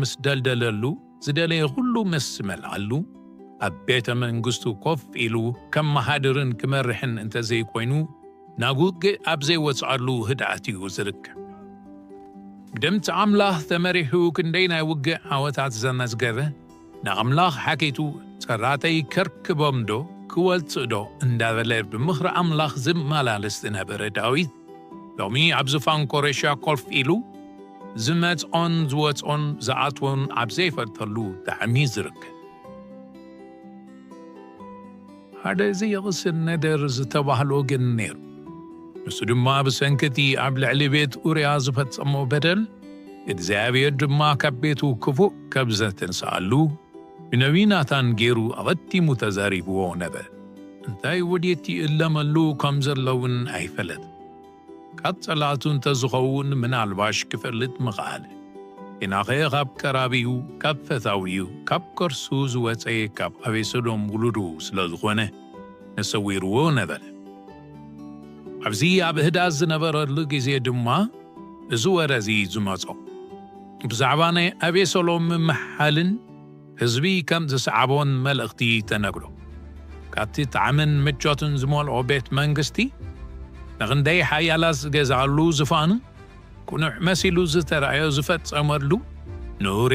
ምስ ደልደለሉ፣ ዝደለየ ኩሉ ምስ መልኣሉ፣ ኣብ ቤተ መንግስቱ ኮፍ ኢሉ ከመሃድርን ክመርሕን እንተዘይኮይኑ፣ ናብ ውግእ ኣብ ዘይወጽኣሉ ህድኣት እዩ ዝርከብ። ብድምፂ ኣምላኽ ተመሪሑ ክንደይ ናይ ውግእ ዓወታት ዘመዝገበ፣ ንኣምላኽ ሓቲቱ፣ "ሰራተይ ከርክቦም ዶ ክወጽእ ዶ?" እንዳበለ ብምኽሪ ኣምላኽ ዝመላለስ ዝነበረ ዳዊት፣ ሎሚ ኣብ ዝፋን ኮረሻ ኮፍ ኢሉ፣ ዝመጽኦን ዝወጽኦን ዝኣትዎን ኣብ ዘይፈልጠሉ ጣዕሚ ዝርከብ። ሓደ ዘየቕስን ነገር ዝተባህሎ ግን ነይሩ። ንሱ ድማ ብሰንኪ እቲ ኣብ ልዕሊ ቤት ኡርያ ዝፈጸሞ በደል፣ እግዚኣብሔር ድማ ካብ ቤቱ ክፉእ ካብ ዘተንስኣሉ፣ ብነቢይ ናታን ገይሩ ኣቐዲሙ ተዛሪብዎ ነበረ። እንታይ ወዴት ይእለመሉ ከም ዘሎ እውን ኣይፈለጥ። ካብ ጸላእቱ እንተዝኸውን ምናልባሽ ክፈልጥ ምኽኣለ። ጌናኸ ካብ ቀራቢኡ፣ ካብ ፈታዊኡ፣ ካብ ከርሱ ዝወጸ ካብ ኣቤሰሎም ውሉዱ ስለ ዝኾነ፣ ተሰዊርዎ ነበረ። ኣብዚ ኣብ ህዳስ ዝነበረሉ ግዜ ድማ እዚ ወረ እዚ ዝመጾ። ብዛዕባ ናይ ኣቤሰሎም ምምሓልን ህዝቢ ከም ዝሰዓቦን መልእኽቲ ተነግሮ። ካብቲ ጣዕምን ምቾትን ዝመልኦ ቤት መንግስቲ፣ ንኽንደይ ሓያላት ዝገዝኣሉ ዝፋኑ፣ ቅኑዕ መሲሉ ዝተራእዮ ዝፈጸመሉ፣ ንኡር